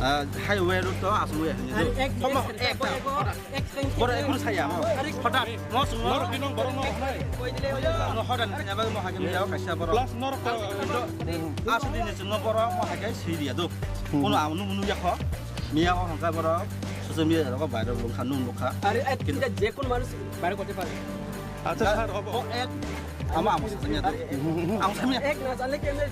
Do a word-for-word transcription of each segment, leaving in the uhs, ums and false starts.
Ah, highway road to aswk wngya hinwi. Ari ek, Tamo ek, ek, ek, ek, ek, Borok ek, ekno saya mo. Ari Hoda, mo sung mo. Norok binong borok no. No hoda ni thanya bagwi mo hagim ya kaisa borok. Plus norok to. Aswk ni sung mo borok mo hagai siriya do. Kono ang nung nung ya kho. Miya o hangka borok. Social media rogo viral lung kha nung nung kha. Ari ek kinta je kono manush viral korte pare. Acha sir, obo. O ek. Ama ama sanya do. Ama sanya. Ek na jane ke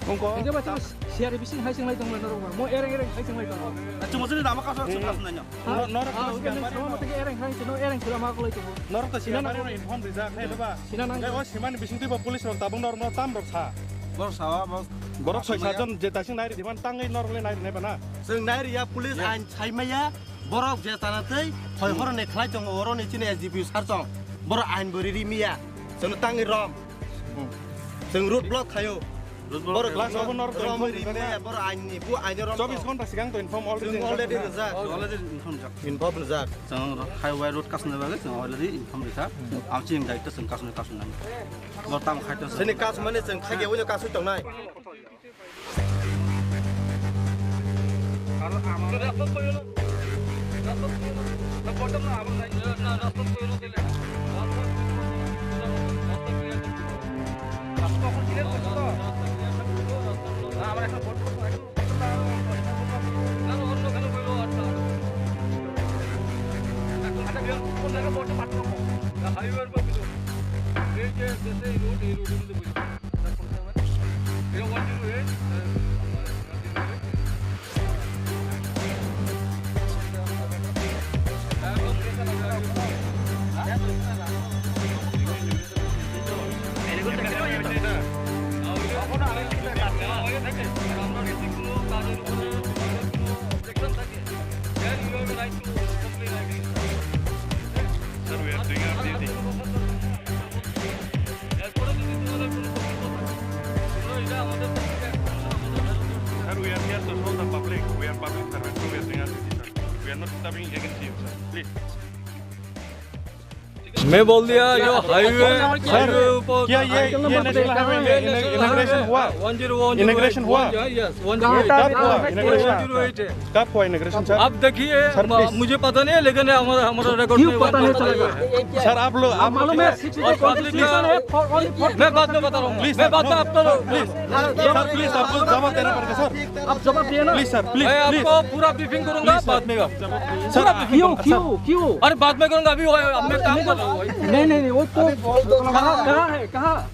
Ongko. Hingke ba chwng share bising hai chwng lai tong lai norok ba. Mo ereng ereng hai chwng lai tong. Chwng mosini lama kaso chwng kaso nanya. Nor-, norok Ah, to oke, siang neng bari sama no. Motong ereng hai chwng, ereng chwng lama ko lai tong. Norok to siang Sina bari nang. No inform rijak, hai ba. Sina nang. Tei o simani bisingtwi bo police rok tabuk norok no tam rok sa. Bor sawa, bor. Borok soi Asmaya. Sajon je tasing nai ri diman tangwi norok le nai ri nai ba na. Chwng nai ri ya police Ya. Ain sai maya. Borok je tana tei hoi Hmm. Horoni khlai tongo, oroni chini S D P sir chong. Borok ain bo riri miya. Chwng tangwi rom. Hmm. Chwng road block khayo. Road block Borok khayo. Last obo norok rom tongthok riri rijak na. Miya, borok ain ni, bu ain rom Chobbish tong. Ghonta sigang to inform already Chwng already inform rijak. Already inform jak. Inform rijak. Chwng highway road kasna bagwi chwng already inform rijak. Hmm. Ang chini daitw chwng kasna kasna nang. Bo tam khaito chwng. Chini kasmani chwng khagya wino kaswi tongnai. Sir, we are doing our duty. Sir, we are here to solve the public. We are public servants, so we are doing our duty, sir. We are not disturbing against you, sir. Please. मैं बोल दिया, यो highway, sir, highway ऊपर क्या ये, ये national highway में inauguration हुआ? One zero one, inauguration हुआ? Yes, one zero eight. कब हुआ इनॉग्रेशन? वन ज़ीरो एट है। कब हुआ इनॉग्रेशन, सर? आप देखिए, सर, म-, प्लीज। मुझे पता नहीं है, लेकिन हमारा, हमारा रिकॉर्ड क्यों में पता नहीं चलेगा? सर, आप लोग, आप मालूम है, सिक्सटी कॉन्स्टिट्यूशन है, फॉर ओनली फॉर मैं बाद में बता रहा हूँ। प्लीज, मैं बाद में आपको प्लीज, सर, प्लीज, आपको जवाब देना पड़ेगा, सर। आप जवाब दिए ना। प्लीज, सर, प्लीज, मैं प्लीज। आपको पूरा ब्रीफिंग करूंगा प्लीज, सर। बाद में। सर, क्यों, क्यों, क्यों? अरे, बाद में करूंगा, अभी वो, अब मैं काम कर रहा हूँ भाई। नहीं, नहीं, नहीं, वो तो कहाँ, कहाँ है, कहाँ?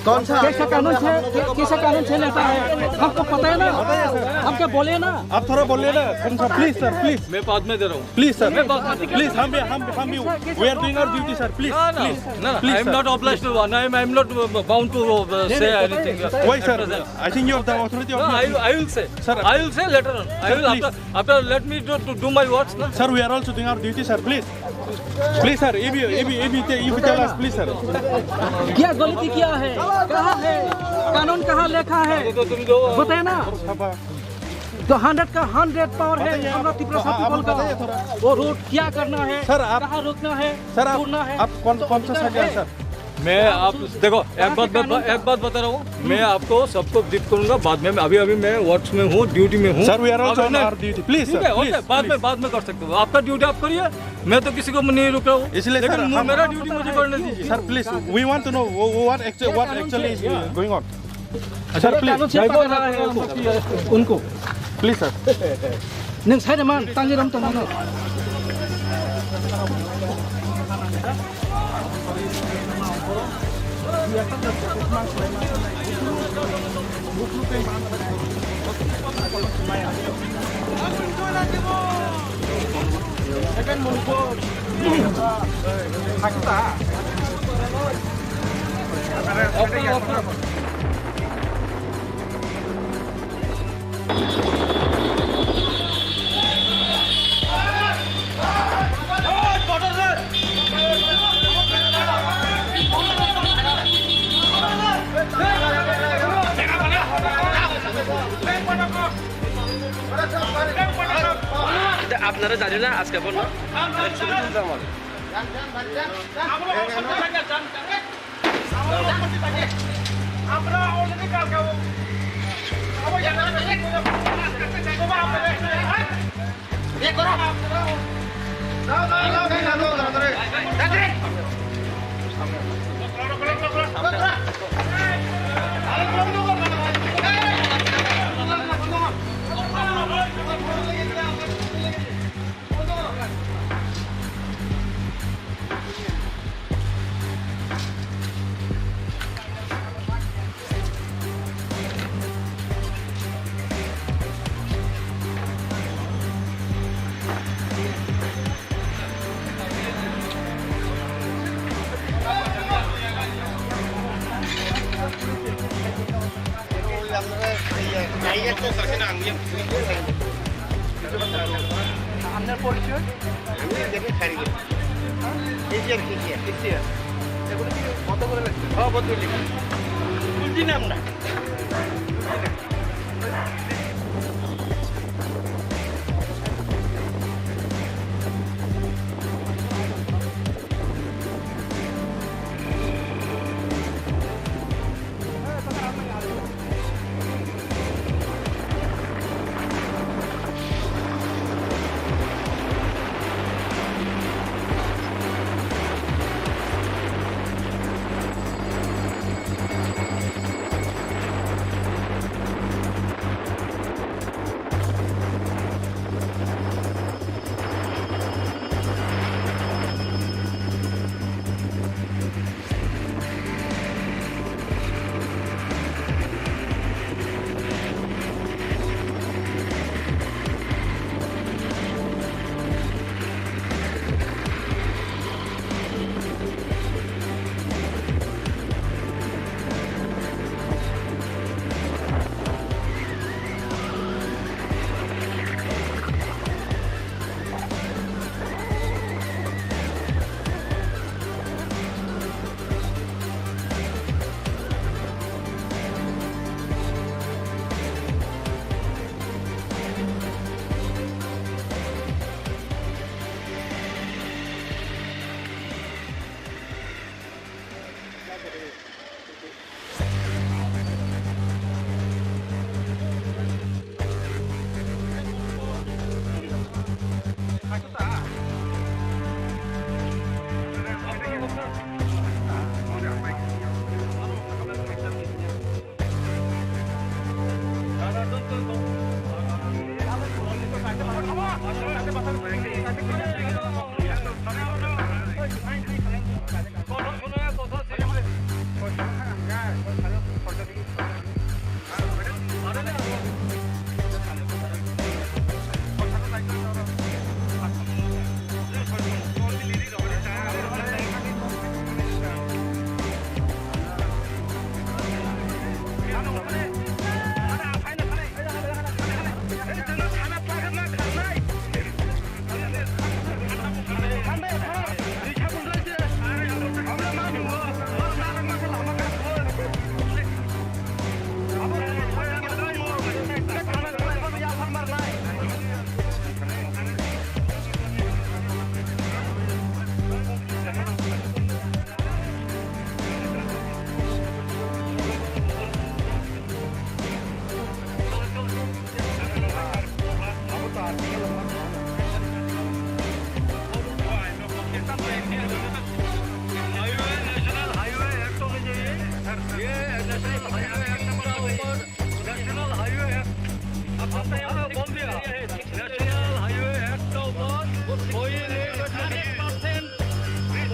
कौन सा? कैसा कानून से, कै-, कैसा कानून से लेता है? हमको पता है ना? बताइए सर। हमको बोले ना? आप थोड़ा बोलिए ना, कौन सा? Please sir, please. मैं बाद में दे रहा हूँ। प्लीज सर, मैं बाद में दे रहा हूँ। प्लीज, हम भी, हम, हम भी, कैसा, कैसा we are doing our duty, sir, please, ना, ना, please। ना, ना, please, I am sir। Not obliged to, no, I am not bound to, uh, नहीं, say नहीं, anything। बताइए, बताइए। Why, sir? At present। I think you have the authority of No, your I, I will say। Sir, I will say later on। I will, sir, please। After, after let me do, to do my works, ना। Sir, we are also doing our duty, sir, please। Please, sir, if you, if you, if you te-, if you tell us, please, sir। क्या गलती किया है? कहाँ है? कानून कहाँ लिखा है? बताए ना। तो हंड्रेड का हंड्रेड पावर है, बताइए, हम लोग आप, त्रिपुरा आप, साथी आप बोल कर। बताइए थोड़ा। वो रोड क्या करना है, सर, आप, कहाँ रोकना है, सर, आप, तोड़ना है, आप कौन, तो कौन सा अधिकार सर है। सर? मैं आप, देखो, एक बात, बात, एक बात बता रहा हूँ, मैं आपको सबको ब्रीफ करूंगा बाद में। अभी, अभी मैं वर्क्स में हूँ, ड्यूटी में हूँ। Sir, we are also on our duty। Please, ठीक है, sir, ओके, please, बाद में, please। बाद में कर सकते हो। आपका ड्यूटी आप करिए, मैं तो किसी को नहीं रुक रहा हूँ। इसलिए लेकिन सर, मु-, हम मेरा ड्यूटी मुझे करने दीजिए। Sir, please, we want to know what, what actually, what actually is going on। Sir, please। कानून से पकड़ रहा है उनको। उनको। Please, sir। Neng sai de man, tangwi rom tong mano। এটা আপনারা জানেন না আজকে বলবো। আমরা already কালকে আপনার পরিচয়? আমি এখানে কারিগর। KGR, KGR. কেজিআর। এগুলো কি কত করে লাগবে? হ্যাঁ, কত লিখে? বুঝছি না আমরা।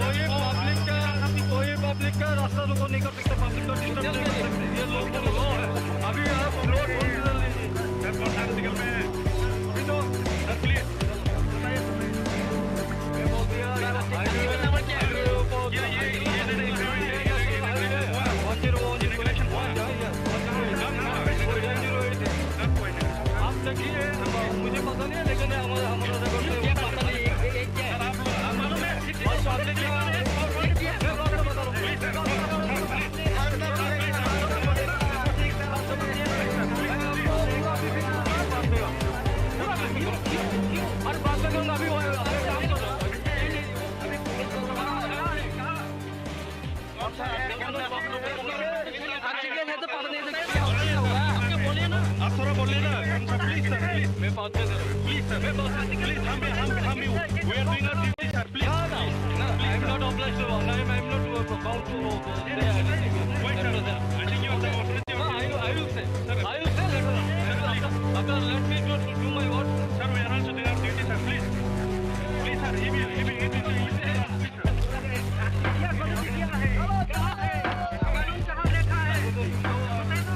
कोई पब्लिक का, कोई पब्लिक का रास्ता रुको नहीं कर सकता, पब्लिक को डिस्टर्ब नहीं कर सकते। ये लोग तो लॉ है। अभी आप लोग अभी तो, सर, प्लीज। ये बोल दिया, ये हाईवे, हाईवे को, ये, ये, ये, ये, ये, ये, ये, one zero one zero eight. आप देखिए, मुझे पता नहीं है, लेकिन हमारा, हमारा जगह पे क्या पता नहीं, ये, ये क्या है? आप थोड़ा बोलिए ना, प्लीज सर, प्लीज। मैं बात कर रहा हूँ। प्लीज सर, प्लीज, हम, हम, हम, we are doing our duty, sir, please. No, no, no, I am not obliged to, I am, I am not bound to, uh, say anything. Why, sir? I think you have the authority. No, I will, I will say. Sir, I will say later on. Sir, please. After, let me do, do my work. Sir, we are also doing our duty, sir, please. Please, sir, he will, he will, he will, he will. क्या गलती किया है? कहाँ है? कानून कहाँ लिखा है? बताए ना।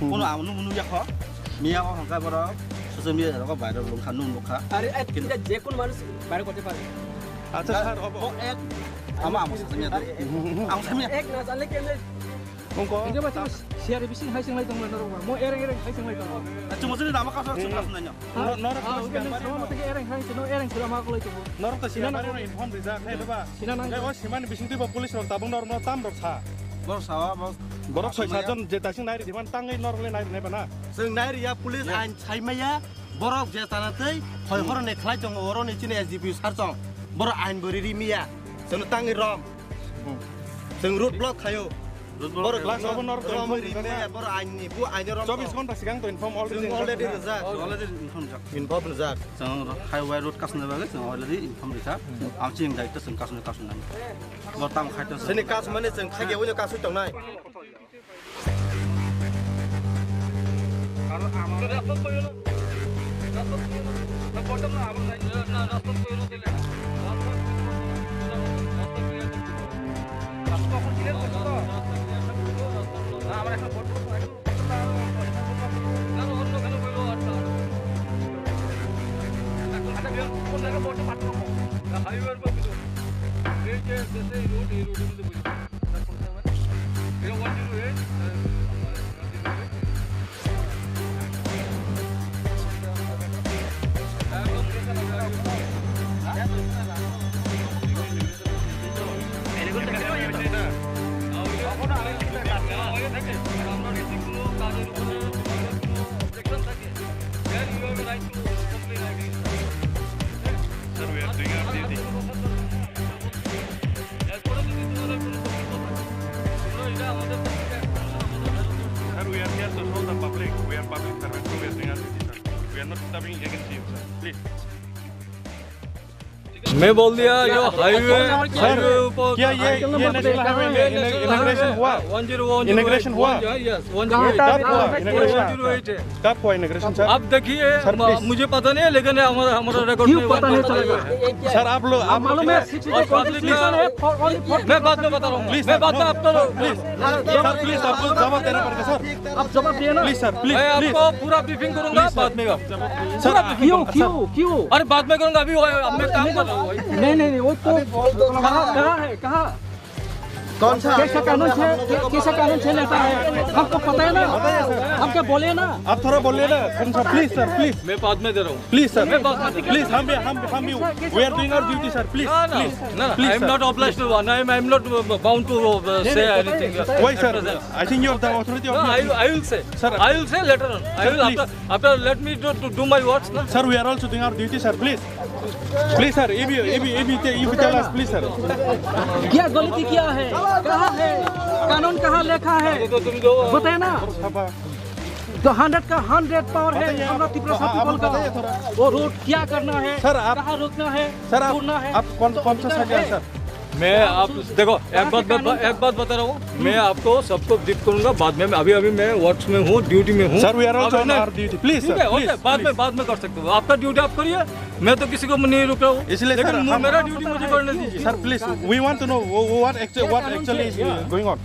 Kono ang nuk nuk yakho. Miya o hongkai borok. Social media rogo viral lungkha nuk nukha. আরে, এ, ঠিক আছে, যে কোনো মানুষ বাইরে করতে পারে। আচ্ছা, স্যার, অব- ও এক, ama, ama, sasamiya dai. Ama, sasamiya. এক না জানলে কেমনে? Wngkha. Hingke ba chwng siyari bising hai chwnglai tongmani norok ba. Mo ereng ereng hai chwnglai tongo. Chwng mosini lama kaso chwng kaso nanya. Nor-, norok Ah, to hingke siya nung bari sama no. Tege ereng hai chwng, ereng chwng ma kolai tongo. Norok to siya Sina bari no. No inform rijak, hai ba. Sina nang. Hingke o simani bising twi bo police rok tabuk norok no tam rok sa. Borok sawa, borok. Borok soi sajon je tasing nai ri diman tangwi norok le nai ri nai ba na. Chwng nai ri ya police ain sai maya. Borok je tana tei hoi horoni khlai tongo, oro ni chini S D P sir chong. Borok ain bo riri miya. Chwng tangwi rom. Chwng road block khayo. Road block borok khayo. Last obo norok rom inform ri rijak miya, na? Borok ain ni, bu ain rom. Chobbish ghonta sigang to inform already. Chwng already rijak. Already inform jak. Inform rijak. Chwng highway road kasna bagwi chwng already inform rikha. Ang chini daitw chwng kasna kasna nai. Bo tam khai to chwng. Chini kas mane chwng khai ge wino kaswi tongnai. Sir, we are doing our duty. Sir, we are here to show the public. We are public servants, so we are doing our duty, sir. We are not disturbing against you, sir. Please. मैं बोल दिया, यो highway, sir, highway ऊपर क्या ये, ये national highway inauguration हुआ? One zero one, inauguration हुआ? Yes, one zero eight. कब हुआ इनॉग्रेशन? वन ज़ीरो एट है। कब हुआ इनॉग्रेशन, सर? आप देखिए, सर, म-, प्लीज। मुझे पता नहीं है, लेकिन हमारा, हमारा रिकॉर्ड में पता नहीं चलेगा। सर, आप लोग, आप मालूम है, सिटी और पब्लिक में, मैं बाद में बता रहा हूँ। प्लीज, मैं बाद में आपको प्लीज, सर, प्लीज, आपको जवाब देना पड़ेगा, सर। आप जवाब दिए ना। प्लीज, सर, प्लीज, मैं प्लीज। आपको पूरा ब्रीफिंग करूंगा प्लीज, सर। बाद में। सर, क्यों, क्यों, क्यों? अरे, बाद में करूंगा, अभी वो, मैं काम कर रहा हूँ। नहीं, नहीं, नहीं, वो तो कहाँ, कहाँ है, कहाँ? कौन सा? कैसा कानून से, कैसा कानून से लेता है? हमको पता है ना? हम क्या बोले ना? आप थोड़ा बोलिए ना, कौन सा? Please sir, please. मैं बाद में दे रहा हूँ। प्लीज सर, मैं बात करता हूँ। प्लीज, हम भी, हम, हम भी, we are doing our duty, sir, please, ना, ना, please, ना, ना, please, I am sir, not obliged to, I am not bound to say anything. Why, sir? I think you have the authority of, no, I, I will say. Sir, I will say later on. I will, after, after, let me do, to do my works, na. Sir, we are also doing our duty, sir, please. Please, sir, if you, if you, if you, if you tell us, please, sir. क्या गलती किया है? कहाँ है? कानून कहाँ लिखा है? बताए ना। तो हंड्रेड का हंड्रेड पावर है। बताइए, हमारा आप, त्रिपुरा आप, आप पीपल का बताइए थोड़ा। वो रोड क्या करना है, सर, आप, कहाँ रोकना है, सर, आप, तोड़ना है, आप कौन, तो कौन सा अधिकार सेक्शन है। सर? मैं आप, देखो, एक बात, एक बात बता रहा हूँ, मैं आपको सबको ब्रीफ करूंगा बाद में। अभी, अभी मैं वर्क्स में हूँ, ड्यूटी में हूँ। Sir, we are also on our duty. Please, sir, please, please। बाद में, बाद में कर सकते हो। आपका ड्यूटी आप करिए, मैं तो किसी को नहीं रोक रहा हूँ। इसलिए, लेकिन सर, मेरा ड्यूटी मुझे करने दीजिए। Sir, please, we want to know what actually is going on.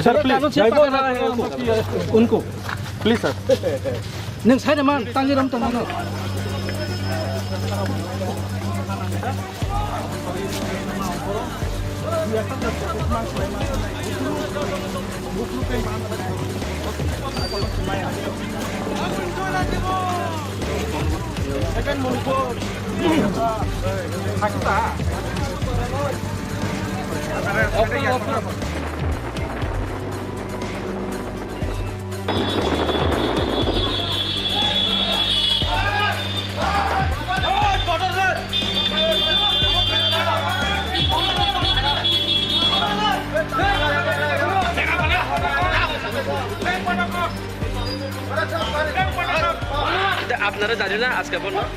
Sir, please. कानून से पकड़ रहा है उनको। उनको। Please, sir. Neng sai de man, tangwi rom tong mano. এটা আপনারা জানি না আজকে বললাম।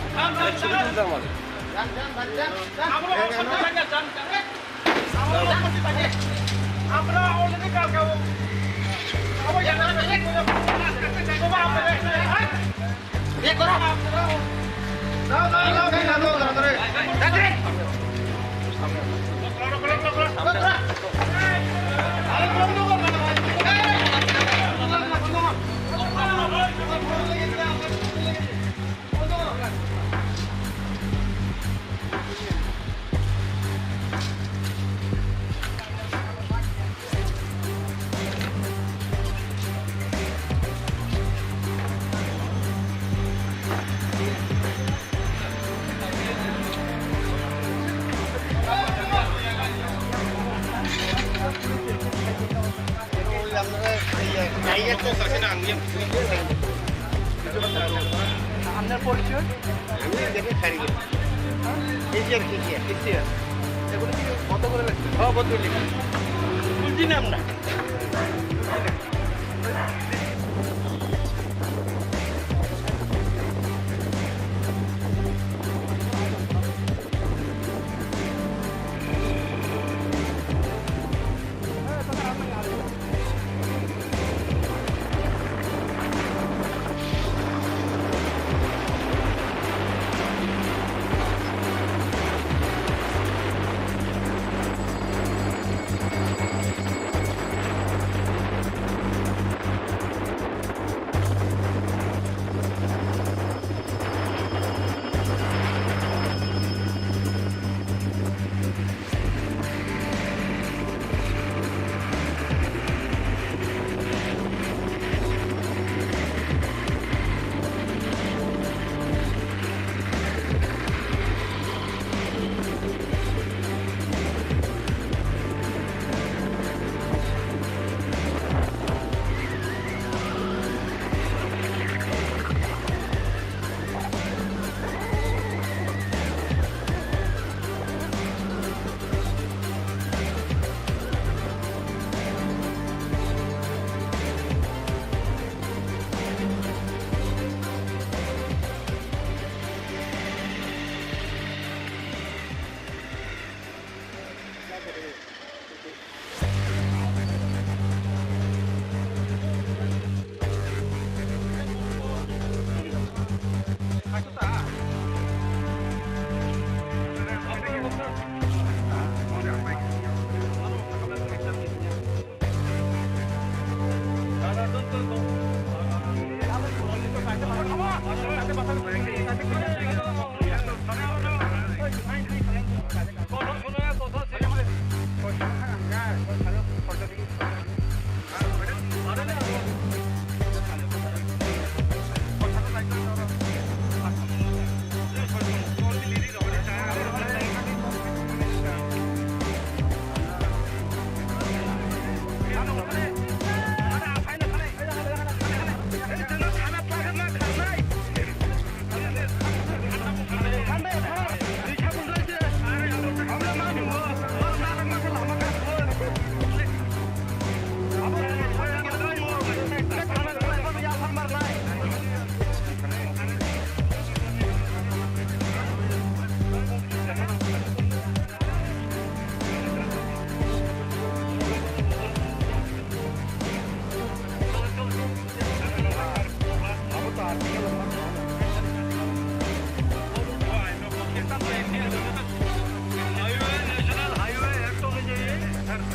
আপনার পরিচয়? আমি দেখে খাই। KGR, KGR. কেজিআর। এগুলো কি কত করে লাগছে? হ, কত করে লাগছে? তুলছি না আমরা।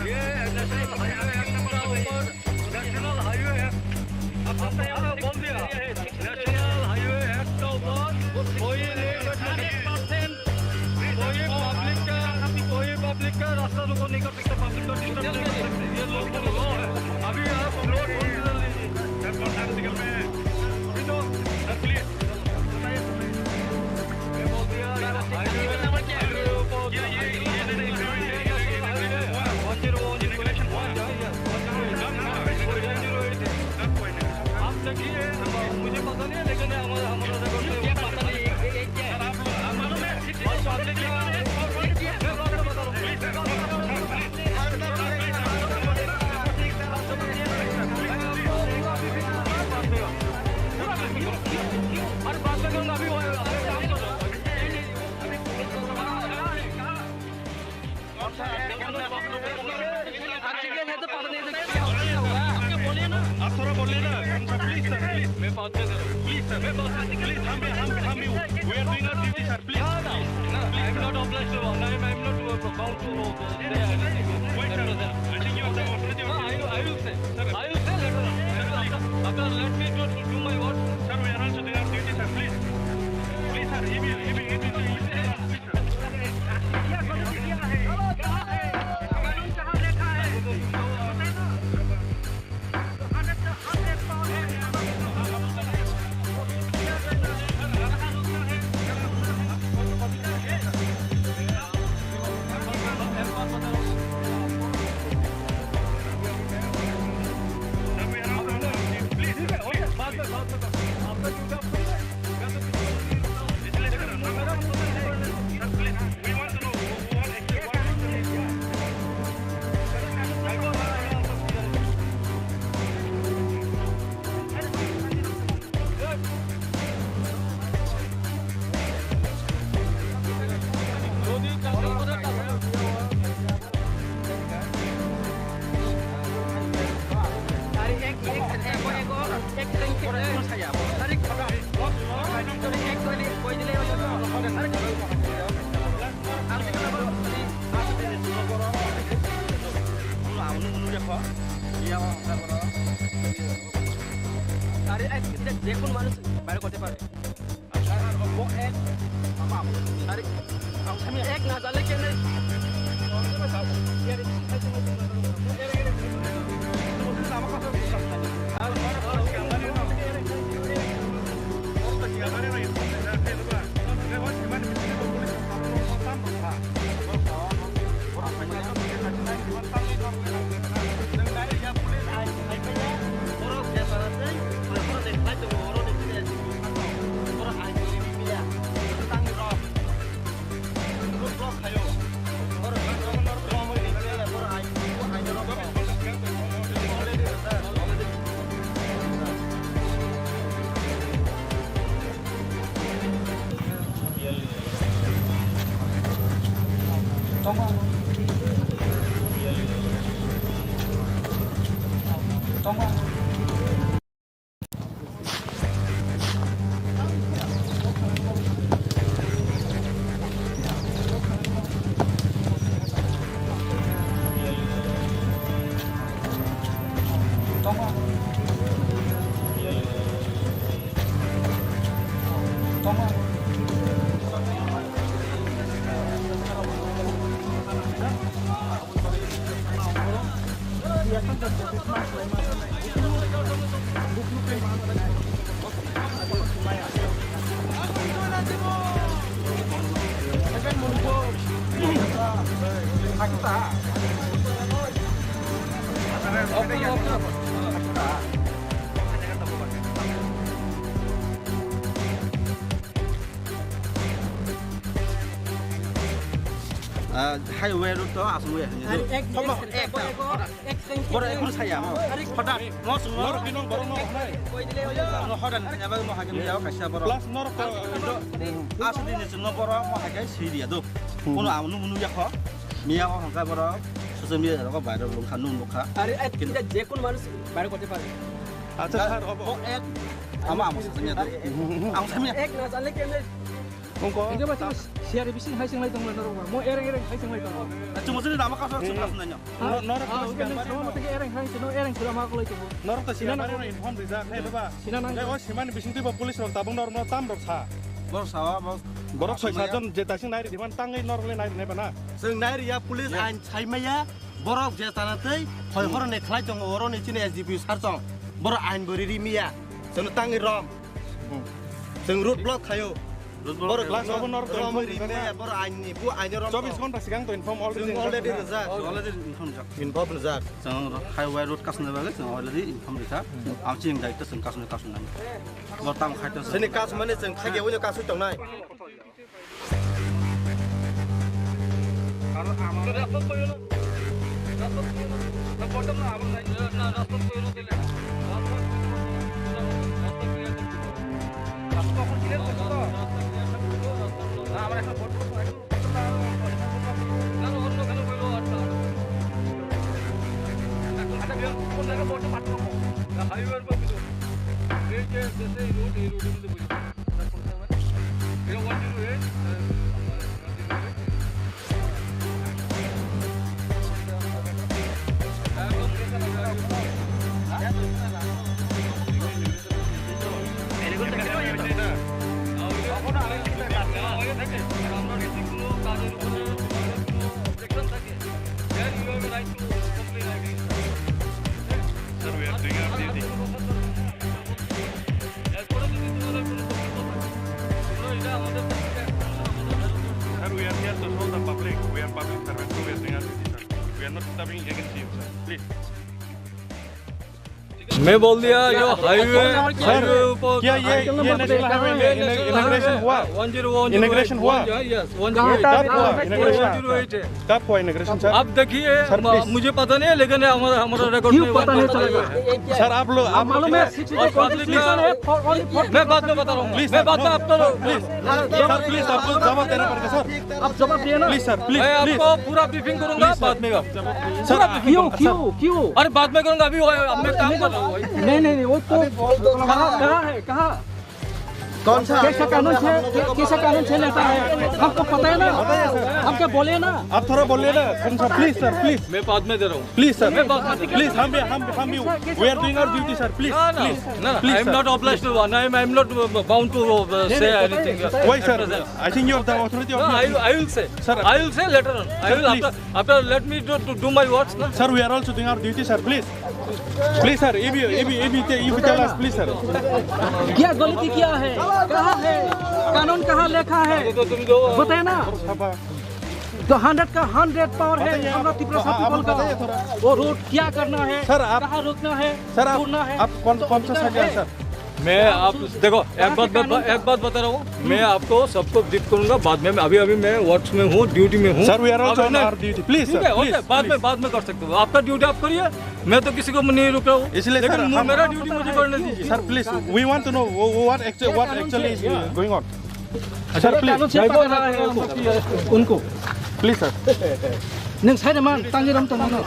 ये नेशनल हाईवे एक्ट का ऊपर, नेशनल हाईवे एक्ट, अब हमने यहाँ बोल दिया, नेशनल हाईवे एक्ट का ऊपर कोई नहीं, कोई पब्लिक का, कोई पब्लिक का रास्ता रुको नहीं कर सकता, पब्लिक को डिस्टर्ब नहीं कर सकते। ये लोकल लॉ है। अभी आप लोग आप थोड़ा बोलिए ना, प्लीज सर, प्लीज। मैं बात कर रहा हूँ। प्लीज सर, मैं बात कर रहा हूँ। प्लीज, हम भी, हम, हम भी, we are doing our duty sir, please. No, no, no, I am not obliged to, no, I am, I am not bound to, uh, say anything. Wait sir, I think you have the opportunity. No, I will, I will say, I will say later on. After, after, let me do, do my work. Sir, we are also doing our duty sir, please. Please sir, he will, he will, he will, he will. আরে এক, যে কোনো মানুষ বাইরে করতে পারে। আরে এক না জানলে কেন? Ah, highway road to aswk ya. Aru ek, ek, ek, ek, ek, Borok ek, ekhon saya, mo. Aru hodak, mo swngo. Norok bini borok no hwnai. Hodak ni bagwi mo hagin ya kaisa borok. Plus norok to aswk din ni swngo borok mo hagai siri ya do. Kono ang nuk nuk ya kho. Miya o hwnka borok. Social media rogo viral wngkha, nuk nukha. আরে এক, যে কোনো মানুষ বাইরে করতে পারে। আচ্ছা স্যার, এক, ama amo sasanya do. Ang samya. এক না জানলে কেন? Ongko. Enggak, Mas, Mas. Yari bising hai sing lai tong lai norok ba. Mo ereng ereng hai sing lai tong. Chuma sini nama kasar sing kasar nanya. Nor-, norok Ah, kasar oke, sing nang kasar. Sama mati ereng hai sing, no ereng sura ma ko lai tong. Norok ta sina Sina na nang. Inform rijak, hai baba. Sina nang. Jai o simani bising twi bo police rok tabung norok no tam rok sa. Borok sawa, borok. Borok soi sawa sajon je tasing nai ri diman tangwi norok le nai ri nai bana. Sing nai ri ya police Ya. Ain sai maya. Borok je chana tei hoi horoni khlai tongo, oro ni chini S D P sir chong. Borok ain bo riri miya. Chwng tangwi rom. Hmm. Chwng road block khayo. Road block borok khayo. Last obo norok rom inform riri rijak miya, na? Borok ain ni, bu ain rom. Chobbish ghonta sigang to inform already Chwng already inform rijak. Already inform rijak. Inform rijak. Chwng highway road kasna bagwi chwng already inform rijak. Hmm. Am chini daitwa chwng kasna kasna nai. Bor tam khai to chwng. Chini kasmani chwng thagi wino kaswi tongnai. Sir, we are doing our duty. Sir, we are here to serve the public. We are public servants, so we are doing our duty, sir. We are not disturbing against you, sir. Please. मैं बोल दिया, यो highway, sir, highway ऊपर क्या ये, ये national highway में inauguration हुआ? One zero one zero eight, inauguration हुआ? One, yes, one zero eight. कब हुआ इनॉग्रेशन? वन ज़ीरो एट है। कब हुआ इनॉग्रेशन, सर? आप देखिए, सर, म-, प्लीज। मुझे पता नहीं है, लेकिन हमारा, हमारा रिकॉर्ड क्यों में पता नहीं चलेगा? सर, आप लोग, आप मालूम है, लोग सिटी और कॉन्स्टिट्यूशन है, फॉर, ओनली फॉर मैं बाद में बता रहा हूँ। प्लीज, मैं सर, बाद में नो, आपको सर, प्लीज। सर, प्लीज, आपको जवाब देना पड़ेगा, सर। आप जवाब दिए ना। प्लीज, सर, प्लीज, मैं प्लीज। आपको पूरा ब्रीफिंग करूंगा बाद में। सर, सर, पूरा ब्रीफिंग क्यों, करूंगा, सर। क्यों, क्यों? अरे, बाद में करूंगा, अभी वो, मैं काम कर रहा हूँ भाई। नहीं, नहीं, नहीं, वो तो कहाँ, कहाँ है, कहाँ? कौन सा? कैसा कानून से, कै-, कैसा कानून से लेता है? हमको पता है ना? पता है, सर। हमको बोले ना? आप थोड़ा बोलिए ना, कौन सा? Please, sir, please. मैं बाद में दे रहा हूँ। Please, sir. मैं बाद में दे रहा हूँ। प्लीज, हम भी, हम, हम भी, we are doing our duty, sir. Please, ना, ना, प्लीज। ना, ना, please, I am sir. Not obliged to, I am, I am not bound to, uh, नहीं, say नहीं, anything. Why, sir? I think you have the authority of No, I, I will say. Sir, I will say later on. I will, please. After, after let me do, to do my works, na. Sir, we are also doing our duty, sir. Please. Please, sir, if you, if you, if you, if you tell us, please, sir. क्या गलती किया है? कहाँ है? कानून कहाँ लिखा है? बताए ना। तो हंड्रेड का हंड्रेड पावर है बताइए, हमारा आप, त्रिपुरा आप, आप पीपल का। बताइए थोड़ा। वो रोड क्या करना है? सर, आप, कहाँ रोकना है? सर, आप, तोड़ना है? आप कौन, तो कौन सा अधिकार साइड है, है। सर? मैं आप, देखो, एक बात, एक बात बता रहा हूँ, मैं आपको सबको ब्रीफ करूंगा बाद में। अभी, अभी मैं वर्क्स में हूँ, ड्यूटी में हूँ। Sir, we are also on our duty. Please, sir, please, please। ठीक है, ओके, बाद में, बाद में कर सकते हो। आपका ड्यूटी आप करिए, मैं तो किसी को नहीं रोक रहा हूँ। इसलिए लेकिन सर, मु-, हम मेरा ड्यूटी मुझे करने दीजिए। Sir, please, we want to know what, what actually, what actually is going on। Sir, please। कानून से पकड़ रहा है उनको। Please, sir। Neng sai de man, tangwi rom tong mano.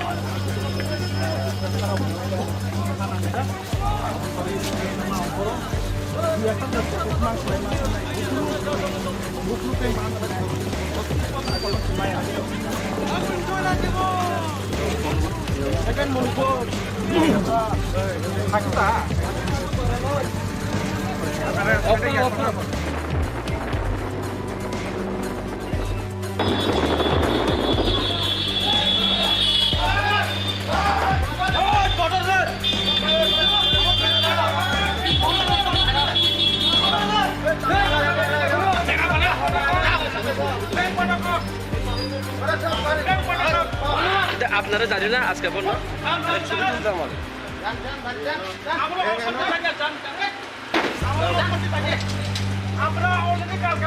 এটা আপনারা জানেন না আজকে বললাম। আমরা already কালকে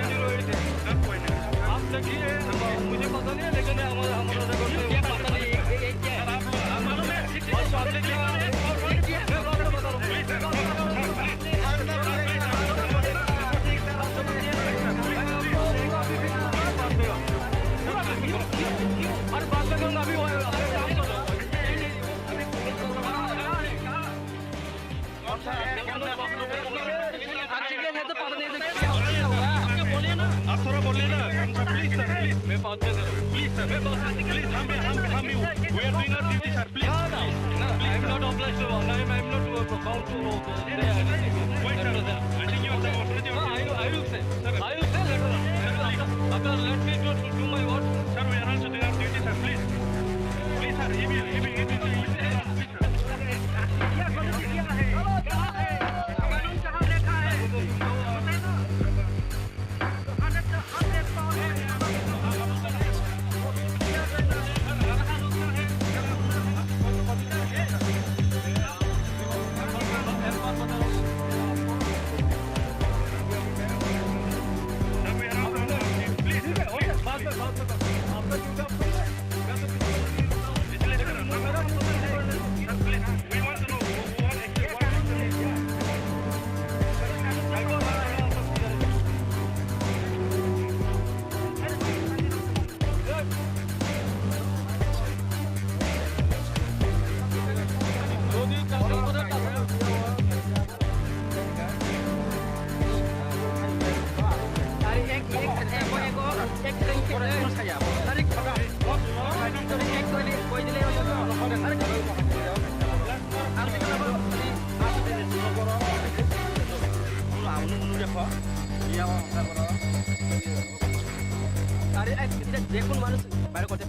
नहीं, नहीं, नहीं। आप देखिए, मुझे पता नहीं है, लेकिन ये हमारा, हमारा record में ये पता नहीं, ये, ये क्या है? सर, आप, आप मालूम है? और आप देखिए, मैं आपको बता रहा हूँ। अरे बात में करूँगा, अभी वो, अभी काम कर रहा हूँ। आप थोड़ा बोलिए ना, सर, प्लीज सर, प्लीज। मैं बात कर रहा हूँ। प्लीज सर, प्लीज, हम भी, हम, हम भी, we are doing our duty sir, please. No, no, no, I am not obliged to, I am, I am not bound to, uh, say anything. Wait sir, I think you are the authority. No, I will, I will say, I will say later on. Sir, please. After, let me do, do my work. Sir, we are also doing our duty sir, please. Please sir, he will, he will, he will, he will. क्या गलती किया है? क्या है? कानून कहाँ लिखा है? बताना। तो हर एक, हर एक पाव है।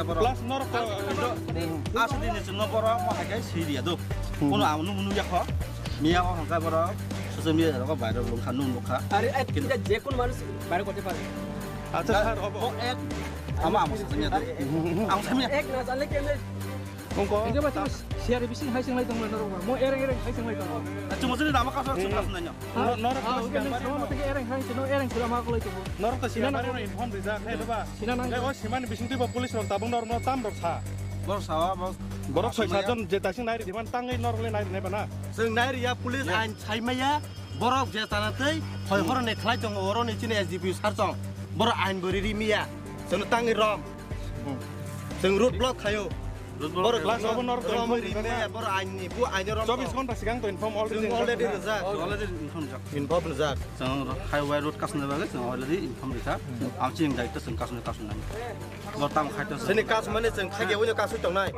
kisa borok. Plus norok to asa din ni chwngno borok mo hai kai siri ya do. Kono ang nung nung ya kho. Miya o hongkai borok. Social media rogo viral lung kha nung nung kha. Are ai kinta je kono manush viral korte pare. Acha sir, obo ek ama ama sa miya do. Ang sa miya. Ek na jale kene. Ongko. Engke ba tamo siari bising hai senglai tong mano rok. Mo ereng ereng hai senglai tong. Acha mo jini nama kaso kaso nanya. Norok to siang bari no. Ereng hai seno ereng sura ma kolai tong. Norok to siang bari no inform rijak hai ba. Sina nang. Ego simani bising twi ba police rok tabung norok no tam rok sa. Borok sawa borok. Borok soi sajon je tasing nai ri diman tangwi norok le nai ri nai bana. Seng nai ri ya police ain sai maya. Borok je tana tei hoi horone khlai tongo oro ni chini S D P sar chong. Borok ain bo riri miya. Seno tangwi rom. Seng road block khayo. Borok last obo norok to rom inform ri rijak miya, na? Borok ain ni bu ain rom. Chobbish ghonta sigang to inform already rijak. Already inform jak. Inform rijak. Chwng highway road kasna bagwi chwng already inform rikha. Ang chini daitwa chwng kasna kasna nai. Bor tam khaito chwng. Sini kasmani chwng khagya wino kaswi tongnai.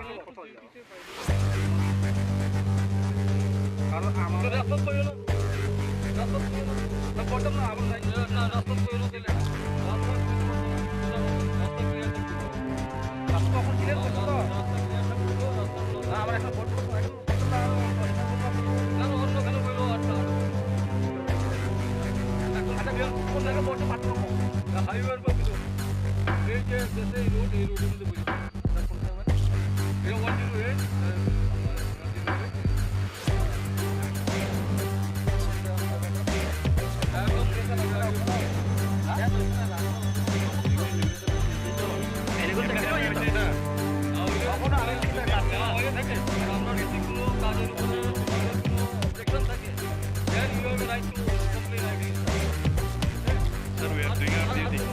Sir, we are doing our duty. Sir,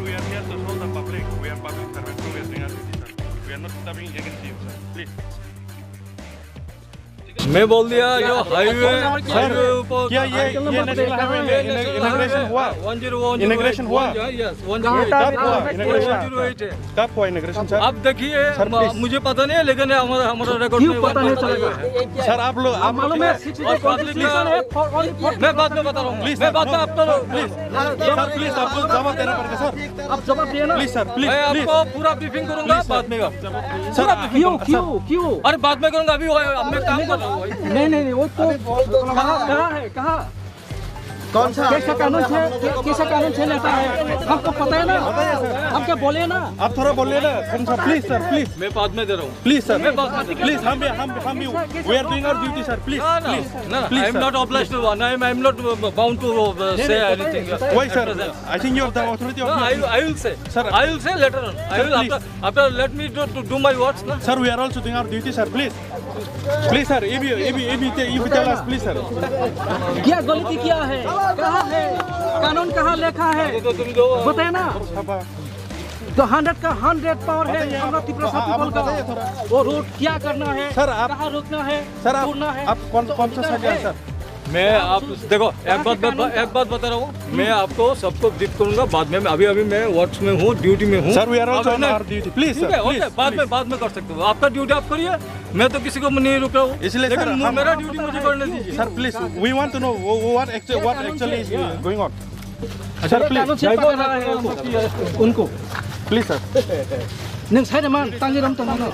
we are here to show the public. We are public servants, so we are doing our duty, sir. We are not disturbing against you, sir. Please. मैं बोल दिया, यो highway, highway ऊपर क्या ये, ये national highway में inauguration हुआ? One zero one zero eight, inauguration हुआ? One, yes, one zero eight. कब हुआ इनॉग्रेशन? वन ज़ीरो एट है। कब हुआ इनॉग्रेशन, सर? आप देखिए, सर, प्लीज। मुझे पता नहीं है, लेकिन हमारा, हमारा रिकॉर्ड में पता नहीं चलेगा। सर, आप लोग, आप मालूम है, सिटी और पब्लिक कॉन्स्टिट्यूशन है, फॉर ओनली फॉर मैं बाद में बता रहा हूँ। प्लीज, मैं बाद में आपको प्लीज, सर, प्लीज, आपको जवाब देना पड़ेगा, सर। आप जवाब दिए ना। प्लीज, सर, प्लीज, मैं प्लीज। आपको पूरा ब्रीफिंग करूंगा बाद में। सर, क्यों, क्यों, क्यों? अरे, बाद में करूंगा, अभी वो, मैं काम कर रहा हूँ भाई। नहीं, नहीं, नहीं, वो तो कहाँ, कहाँ है, कहाँ? कौन सा? कैसा कानून से, कैसा कानून से लेता है? हमको पता है ना। बताइए सर। हम क्या बोले ना? आप थोड़ा बोलिए ना, कम सा, प्लीज सर, प्लीज। मैं बाद में दे रहा हूँ। प्लीज सर, मैं बाद में दे रहा हूँ। प्लीज, हम भी, हम, हम भी, we are doing our duty, sir, please, ना, ना, please, ना, ना, please, I am sir, not obliged to, I am, I am not bound to, uh, say anything. Why, sir? I think you have the authority of, no, I, I will say. Sir, I will say later on. I will, sir, please. After, after, let me do, to do my works, na. Sir, we are also doing our duty, sir, please. Please, sir, if you, if you, if you te-, if you tell us, please, sir. क्या गलती किया है? कहाँ है? कानून कहाँ लिखा है? बताए ना। तो हंड्रेड का हंड्रेड पावर है। बताइए, हमारा आप, त्रिपुरा आप, आप पीपल का। बताइए थोड़ा। वो रोड क्या करना है? सर, आप, कहाँ रोकना है? सर, आप, तोड़ना है? आप कौन, तो कौन सा अधिकार साइड है, है? सर? मैं आप, देखो, एक बात, एक बात बता रहा हूँ, मैं आपको सबको ब्रीफ करूंगा बाद में। अभी, अभी मैं वर्क्स में हूँ, ड्यूटी में हूँ। Sir, we are also on our duty. Please, sir, please, please। ठीक है, ओके, बाद में, बाद में कर सकते हो। आपका ड्यूटी आप करिए, मैं तो किसी को नहीं रुक रहा हूँ। इसलिए लेकिन सर, मु-, हम मेरा ड्यूटी मुझे करने दीजिए। Sir, please, we want to know wha-, what actu-, what actually is going on. Sir, please. उनको। Please, sir। Neng sai de man, tangwi ram tong mano।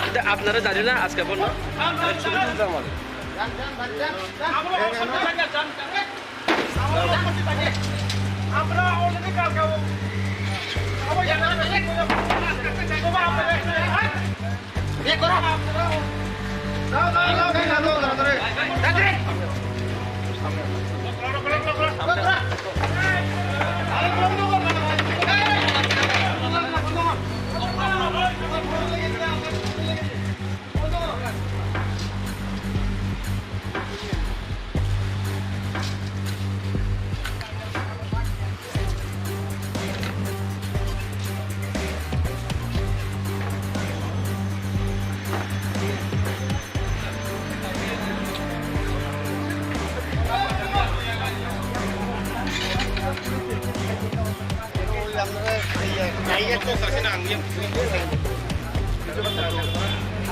এটা আপনারা জানেন না, আজকে বললাম।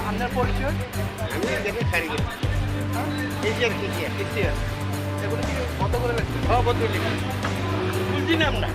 আপনার পরিচয়? আমি এখানে কারিগর। KGR, KGR. কেজিআর। এগুলো কি কত করে লাগবে? হ্যাঁ, কত করে লাগবে? তুলছি না আমরা।